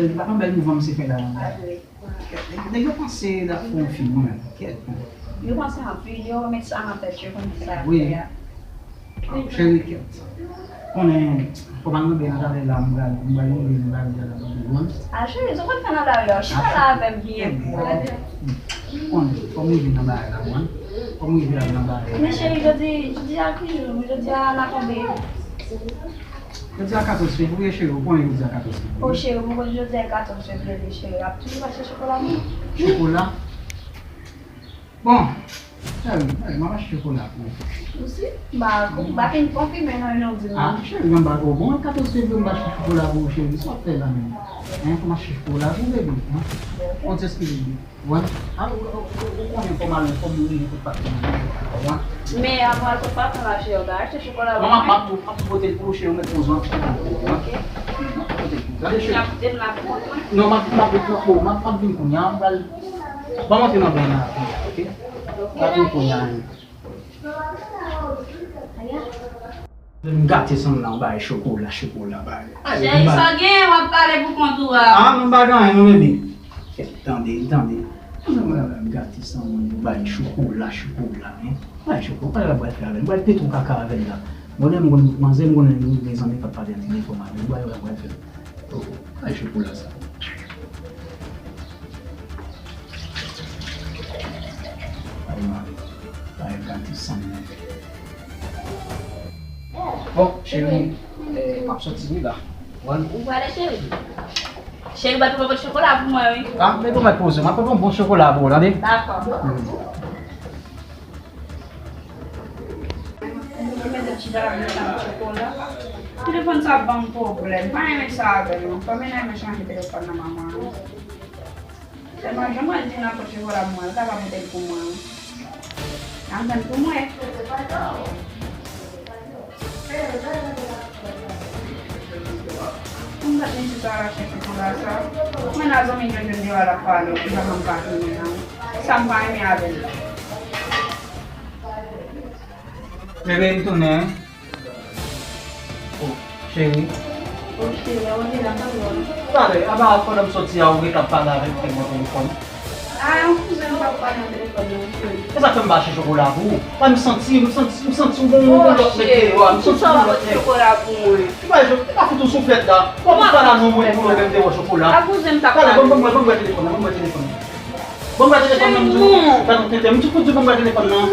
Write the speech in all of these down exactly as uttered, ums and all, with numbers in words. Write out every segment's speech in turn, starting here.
Li pa t yon bèl mouvman misye fè la. Nèg yo panse l ap fè yon fim, mwen menm. Kèt. Yo panse anpil, yo met sa nan tèt yo, konn ki sa y ap fè a. Cheri, kèt. Konnen, fò m al nan bèy nan talè la, m pral, m pral rive nan lari a la, m pral rive. A, cheri, sa w konn fè nan lari a, chita la avè m byen. Konnen, fò m rive nan bagay la, mwen. Fò m rive nan bagay la. Men cheri, jodi, jodi a ki jou? Jodi a n a konbyen? Jodi a katòz fevriye, cheri, ou konnen jodi a katòz fevriye. O cheri, mwen konn jodi a katòz fevriye, cheri. Ap toujou achte chokola pou mwen. Chokola? Bon, cheri, cheri, m ap achte chokola pou ou. Ou si? M pa, m pa fin konfime non, non, di non. A, cheri, m pa ko bon, katòz fevriye, m pa achte chokola pou ou, cheri. Sa w ap fè la menm? Hein, fò m achte chokola pou ou, baby, hein? Ou ti eskize m. Wè. A, ou, ou, ou, ou konnen kòman l, kòm ou rive kot patnè m nan, wè. Men avan l kot patnè m la, cheri, ou ta achte chokola pou mwen? Non, m ap, m ap, m ap pote l pou ou, cheri, ou mèt poze w, m ap pote l pou ou, wè. Ok. M ap pote l pou ou. Gade, cheri. Ou ap pote l la pou mwen? Non, m ap, m ap, m ap, m ap, m ap vin kounye a, m pral, ban m antre nan bèy la, ok? M ap vin kounye a. M gate san m nan, bay chokola, chokola, bay. Cheri, sa w genyen, w ap pale pou kont ou a. A, mwen pa gen anyen non, baby. Tande, tande. M gate san mwen, bay chokola, chokola, hein. Bay chokola, pale la, pral fè avè l. Pral pete yon kaka avè l la. Mwen menm, mwen, manzè, m konnen nou gen zanmi k ap pale an telefòn avè l. Pale la, pral fè. Oh, oh. Bay chokola sa. Bay mari. Bay gate san mwen. Bon, cheri, eh, m ap soti wi la. Ou prale, cheri? Cheri, bat yon pòt chokola pou mwen, wi. A, men pou mèt poze, m ap pran yon bon chokola pou ou, tande? Dakò. Hmm. Mwen menm chita la pou mwen tann chokola. Telefòn sa ap ban m pwoblèm. Pa renmen sa avè l non. Fò m al chanje telefòn nan manman an. Sèlman jan mwen di nan pòt chokola pou mwen, li pa ka pote l pou mwen. N ap tann pou mwen. Mwen bat mesye sa rache chokola sa. Mwen nan zanmi yo jwenn deyò a l ap pale, li pa janm pa tounen an. Sa m pa renmen avè l la. Bebe, m tounen. Oh, cheri. Oh, cheri, a wè la, pa lwen. Talè, apa pandan m soti a, ou ret ap pale avèk tèt mwen telefòn? A, yon kouzen m t ap pale nan telefòn nan, cheri. E sa k fè m pa achte chokola pou ou? Wè, m santi, m santi, m santi w gon, gon lòt nèg deyò a, m santi w gon lòt nèg. Chokola pou mwen. Ou pa, ou pa fout ou souflèt la. Ou ap pale a non mwen pou mwen menm te wè chokola. A kouzen m t ap pale. Talè, ban m, ban m, ban m wè telefòn nan, ban m wè telefòn nan. Ban m wè telefòn nan, m di w, gade yon tenten. M di w pou di ban m wè telefòn nan.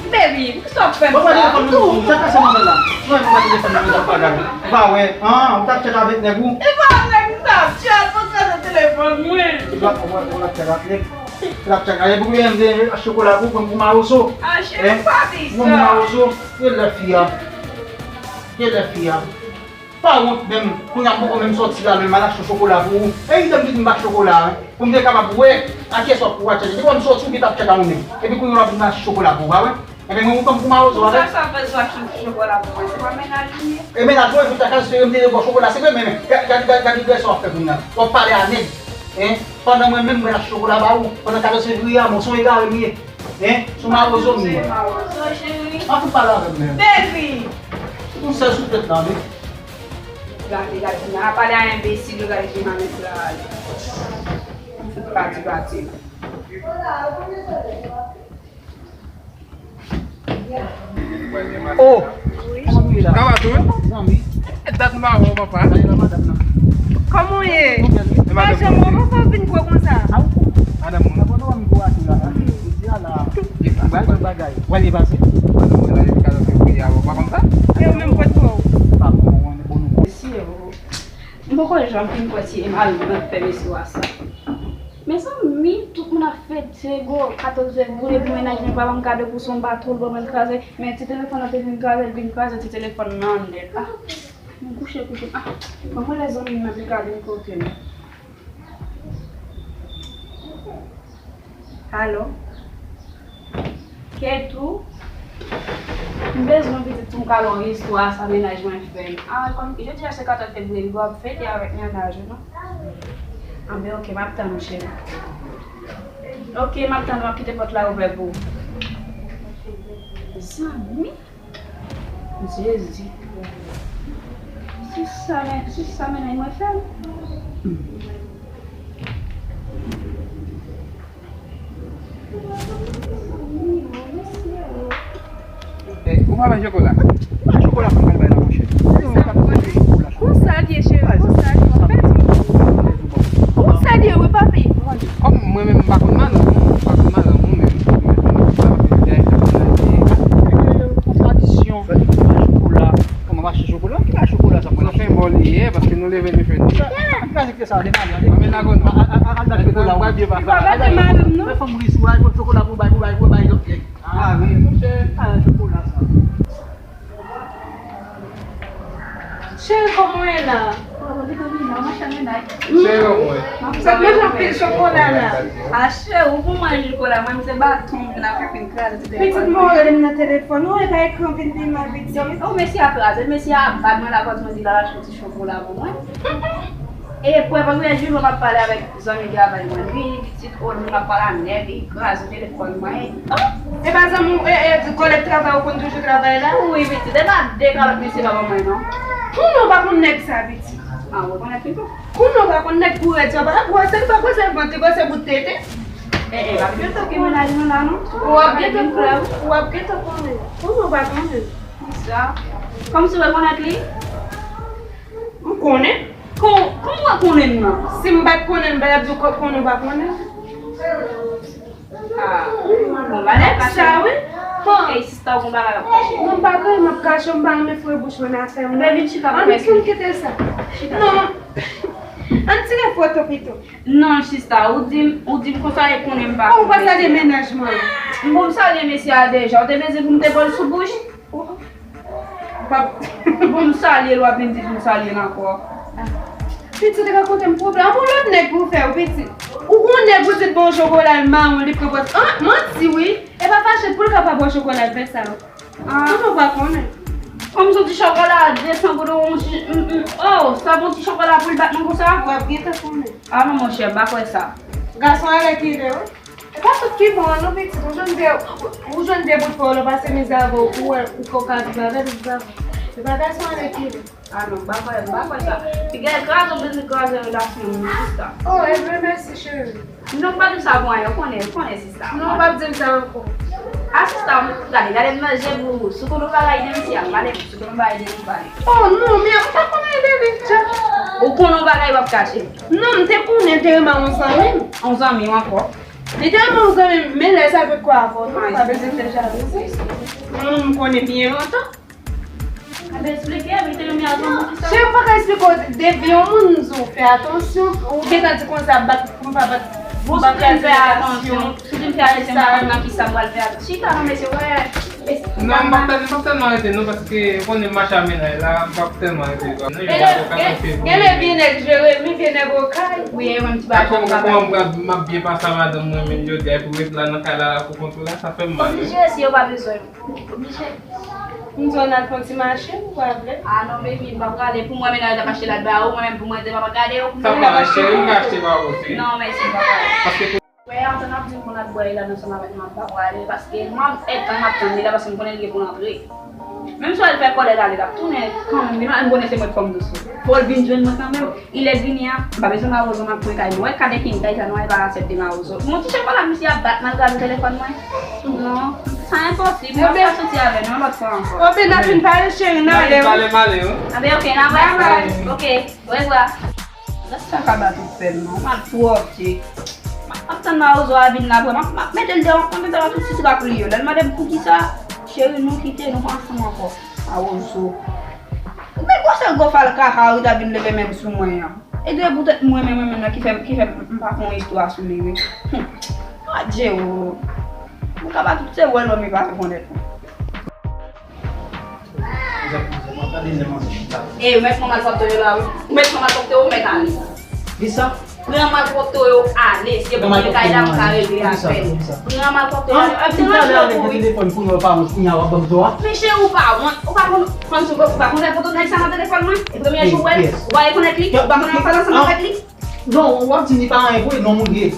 Baby, poukisa w ap fè m sa? Ban m wè telefòn nan, m di w, sa k pase manzè la? Ban m wè telefòn nan, m di w bagay. Ou pa wè, an, ou t ap tchèt avèk nèg ou? E pa nèg m t ap tchèt, mwen kraze telefòn mwen. Ou t ap, ou t ap tchèt avèk nèg. Ou t ap tchèt avèk, pou mwen, m te achte chokola pou, pou, pou mawozo. A, cheri, pa di sa. Pou mawozo, e lè fi a. E lè fi a. Pa wont menm, kounye a m poko menm soti la menm, m al achte chokola pou ou. E li menm ki di m pa chokola, wi. Pou m te kapab wè a kiyès w ap pou w ap tchèt. Depi w ap soti, ou gentan ap tchèt a yon nèg. Epi kounye a w ap vin achte chokola pou ou, pa wè? Ebyen, mwen, ou konn pou mawozo avè. Sa, sa bezwen ki chokola pou mwen, se pa mennaj ou ye. E mennaj ou, e pou ta ka espere m te de bò chokola, se vre, men, men, gade, gade, gade, gade sa w ap fè kounye a. W ap pale a nèg, en, pandan mwen menm, mwen achte chokola ba ou, pandan katòz fevriye a, mwen se yon egare m ye. Hein? Sou mawozo m ye. Mawozo, cheri. Pa fout pale avè m menm. Baby! Ou sèl sou tèt la, wi. Gade, gade, n a pale a enbesil yo, gade ki manèv la. Fout pati, pati. Oh! Wi. Kòman nou ye la? Kòman tou? Zanmi. Dat m pa wè w, papa. Kòman w ye? Pa janm wè w, papa, w vin gwo konsa. Madanm mwen. Mwen pa konn wè m gwo ase la. Jodi a la. Mwen ba l yon bagay. Wè li pase. Madanm mwen la, depi katòz fevriye a, w pa konn sa? E ou menm, pòt kò w. Pa bon, bon, bon, nou bon. Mesye, m poko janm fin kwè si e mari m ap fè mesye w a sa. Mezanmi, tout moun ap fete, gwo katòz fevriye pou mennaj mwen pa ban m kado pou se yon bato l ban mwen l kraze. Men ti telefòn nan te vin kraze, l vin kraze ti telefòn nan anndan l. Ah, mwen kouche, kouche. Ah, mwen kwè lè zanmi m nan te ka vin kote m. Alo? Ketou? M bezwen pitit pou m ka ba w istwa sa mennaj mwen fè m. Ah, kòm jodi a se katòz fevriye, li ap fete avèk mennaj ou, non? Anben, oke, m ap tann ou, cheri. Oke, m ap tann ou, m ap kite pòt la ouvè pou ou. Zanmi! Jezi. Se sa, men, se sa mennaj mwen fè m. Eh, ou pa bay chokola? Ki chokola pou m al bay la, monchè? Konsa l ye, cheri, konsa l ye. W ap pèdi moun. Konsa l ye, wi, papi. Kòm mwen menm, m pa konn madanm ou, m pa konn madanm ou, men m konn madanm ou, m pa konn madanm ou. Kontradisyon. Chokola. Kòman mache chokola? Ki bay chokola sa, mwen? Sa fè bò li ye, paske nou leve nou fè nou. Ki bay chokola sa, de mari, de mari. Al, al, al, al, al, al, chokola, w ap byen pase. Al bay madanm, non? Fè fanm ri sou, al, chokola pou bay, pou bay, pou bay, lòt nèg. Ah, wi, monchè. Ah, chokola sa. Cheri, kòman w ye la? Cheri, kòman w ye? M ap manje anpil chokola la. A, cheri, ou pou manje chokola, mwen, m se baton, m vin ap fin kraze tout telefòn. Pitit mwen rele m nan telefòn, ou e pa ekran vin pi mal, pitit. Oh, mesye a kraze, mesye a bat mwen lakòz mwen di l al achte yon ti chokola pou mwen. E prè, pandan yon jou, m ap pale avèk zanmi travay mwen. Wi, pitit, o, nou ap pale a nèg, li kraze telefòn mwen. Oh! E pa zanmi w, e, e, kòlèg travay ou konn toujou travay la? Wi, pitit, e pa de kalòt mesye pa ban mwen, non. Konnen w pa konn nèg sa, pitit. A, ou rekonèt li tou? Konnen w pa konn nèg pou rèd sa, pa, ou wè se, ou pa wè se vant li, ou wè se bout tete. E, e, pa byen toke mennaj mwen la, non. Ou ap gentan konnen, ou ap gentan konnen. Konnen w pa konnen. Kisa? Kòmsi w rekonèt li? M konnen. Kon-, kòman w ap konnen l nan? Si m pa t konnen l, m pa t ap di w kò-, konnen w pa konnen. Ah, bon, bagay sa, wi. Bon. Ey, sista, ou gon bagay w ap kache? Non, m pa gen, m ap kache, m pa renmen foure bouch mwen nan afè moun. Bebe, chita pou mwen. Ann kite sa. Chita. Non. Ann tire foto pito. Non, sista, ou di m, ou di m konsa e konnen m pa... Ou pa salye mennaj mwen. M bon, m salye mesye a deja. Ou te bezwen pou m te ba l sou bouch? Ou pa, bon, m salye l, w ap vin di pou m salye l ankò. Pitit, rakonte m pwoblèm. Ou lòt nèg pou fè w, pitit. Ou gon nèg ou di l bon chokola, l mawon, li pran pòz. An, manti, wi. E pa fache pou l ka pa ba w chokola, l fè sa. Ah. Ou pa konnen. Kòm se yon ti chokola, de san goud, yon ti, mm, mm. Oh, sa bon ti chokola pou l bat mwen konsa? W ap gentan konnen. Ah non, monchè, m pa kwè sa. Gason alèkile, wi. E pa tout ki bon an non, pitit. Ou jwenn de, ou jwenn de bout fò, lè w pase mizè avè w, ou wè, ou fè w ka viv avè l, ou viv avè l. E pa gason alèkile. Ah non, m pa kwè, m pa kwè sa. Piga kraze, ou bezwen kraze relasyon moun, sista. Oh, ebyen, mèsi, cheri. Non, pa di m sa pou anyen, ou konnen, ou konnen, sista. Non, ou p ap di m sa ankò. Ah, sista, gade, gade m nan je pou ou. Si w konn yon bagay de misye, al pale. Si w konn yon bagay de li, pale. Oh, non, men ou pa konn anyen de li, dja. Ou konn yon bagay, w ap kache. Non, m te konnen, l te renmen yon zanmi m. Yon zanmi w ankò? Li te renmen yon zanmi m, men lè sa fè kwa avè w, non, ou pa bezwen fè jalouzi. Yon moun m konnen byen lontan. Anben, esplike m, li te renmen ak yon moun ki sa? Cheri, m pa ka esplike w, depi yon moun di w fè atansyon, ou gentan di konsa, bat, m pa bat, m pa kraze relasyon. Si w di m fè atansyon, si w di m fè atansyon, m pa konn nan kisa m pral fè atansyon. Chita non, mesye, wè. Non, m p ap tèl-, m p ap tèlman rete non, paske ou konnen m mache a mennaj la, m p ap tèlman rete non. Gen lè vye nèg Jeremi, vye nèg Okay. Wi, e menm ti bagay. Kòman m ap byen pase a madanm mwen menm jodi a, epi w ret la nan kay la pou kont ou la, sa fè m mal wi. Oblije, si yo pa bezwen m. Oblije. M di w n al fè yon ti mache, ou pa vle? Ah non, baby, m pa prale. Pou mwen, mennaj la t ap achte la ba ou, mwen menm pou mwen, te pa gade yo. Sa pa achte, ou ka achte ba ou, fi. Non, mèsi, m pa prale. Paske pou... Wè, antan n ap di m pou n al bwè la ansanm avèk m, m pa prale, paske mwen, e tan m ap tann li la, paske m konnen li gen pou l antre. Menm si w al fè kòlèg ale, l ap tounen kanmenm, vin wè, m konnen se mwen k fè m dous. Fò l vin jwenn mwen kanmenm. Ilè vini an, m pa bezwen mawozo, m ap pran kay mwen. Wè, kade king kay sa, nou pa aksepte mawozo. Mon ti chokola, misye ap bat, m al gade telefòn mwen. Non, sa enposib, m ap pa soti avè nou yon lòt fwa ankò. Oben, n ap vin pale, cheri, n ale wi. N ap vin pale, m ale wi. Anben, ok, n ap wè. Ok, orevwa. Gad sa k ap bat tout pè m non, m ap twòp, cheri. M ap tann mawozo a vin la, m ap, m ap mete l deyò, m ap mete l tout sisi pa pliye. Lè l mande m poukisa, cheri, nou kite, nou pa ansanm ankò. Mawozo. Men gwosè gwo falkaka ou ta vin leve men m sou mwen an. E de poutèt mwen menm, mwen menm nan ki fè, ki fè m pa fè yon istwa sou li wi. Hum. Adje o. Ou ka pa tout se wè lòm e pa rekonèt. E ou mèt pran malpwòpte yo la wi. Ou mèt pran malpwòpte yo, ou mèt ale. Kisa? Pran malpwòpte yo ale, se pou mwen kay la m ka regle avè l. Pran malpwòpte yo ale. Ap di talè avèk telefòn pou nou pa wont, kounya w ap ban m tò a. Men cheri, ou pa wont, ou pa konn, konn sou, ou pa konn fè foto nèg sa nan telefòn mwen? E premye jou w wè l, ou pa rekonèt li, ou pa konn ap pale ansanm avèk li? Non, w ap di li pa anyen pou li, non moun ye.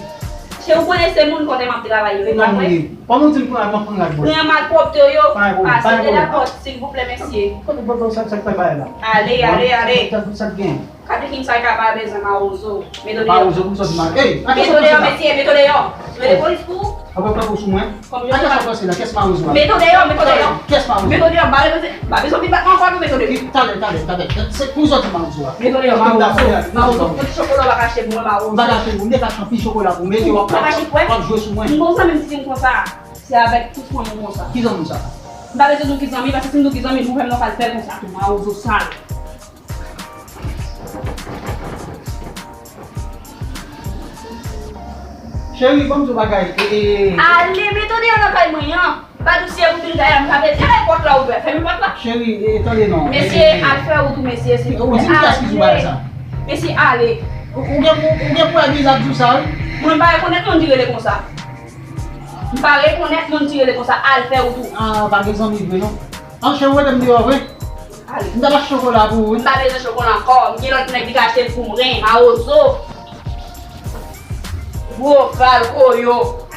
Cheri, ou konnen se moun kote m ap travay yo, e pa vre? Kòman w di m pran, m ap pran rad bò? Pran malpwòpte yo. Pa gen pwoblèm, pa gen pwoblèm. Pase de lapòt, silvouplè, mesye. Kote, kote, sa, sa k fè bagay la? Ale, ale, ale. Sa, sa k gen? Kapikin sa ka pa bezwen mawozo. Mete w deyò. Mawozo, pou m sòti mal. Ey, mete w deyò, mesye, mete w deyò. Rele polis pou ou. Ou pral pran pou sou mwen? Kòm je... Atè sa w panse la, kiyès mawozo a? Mete w deyò, mete w deyò. Kiyès mawozo? Mete w deyò, m pa bezwen, m pa bezwen vin bat mwen ankò, non, mete w deyò. Talè, talè, talè. Se pou sòti mawozo a. Mete w deyò, mawozo. Mawozo, yon ti chokola w pa ka achte pou mwen, mawozo. M pa ka achte pou ou, m te ka achte yon ti chokola pou ou, mesye, w ap, w ap jwe sou mwen. M gon zanmi m di m konsa. Se avèk tout fanmi w konsa. Ki zanmi w sa? M pa bezwen di w ki zanmi, paske si m di w ki zanmi, nou fè m nan faz fè konsa tou, mawozo sal. Cheri, ban m di w bagay. E, e, e. Ale, mete w deyò nan kay mwen an. M pa di w si e pou vin kay la, m pa vle. Gade pòt la ouvè, fèmen pòt la. Cheri, e, tande non. Mesye, e, e, al fè wout ou, mesye, silvouplè. Ou di m kiyès ki di w bagay sa? Mesye, ale. Ou, ou gen pou, ou gen pou wè bizar di w sa, wi. Mwen pa rekonèt moun ki rele konsa. M pa rekonèt moun ki rele konsa, al fè wout ou. Ah, pa gen zanmi vre, non. An, cheri, ou mete m deyò vre? Ale. M ta ba chokola pou ou, wi. M pa bezwen chokola ankò. M gen lòt nèg ki ka achte l pou mwen. Mawozo. Gwo val koyo.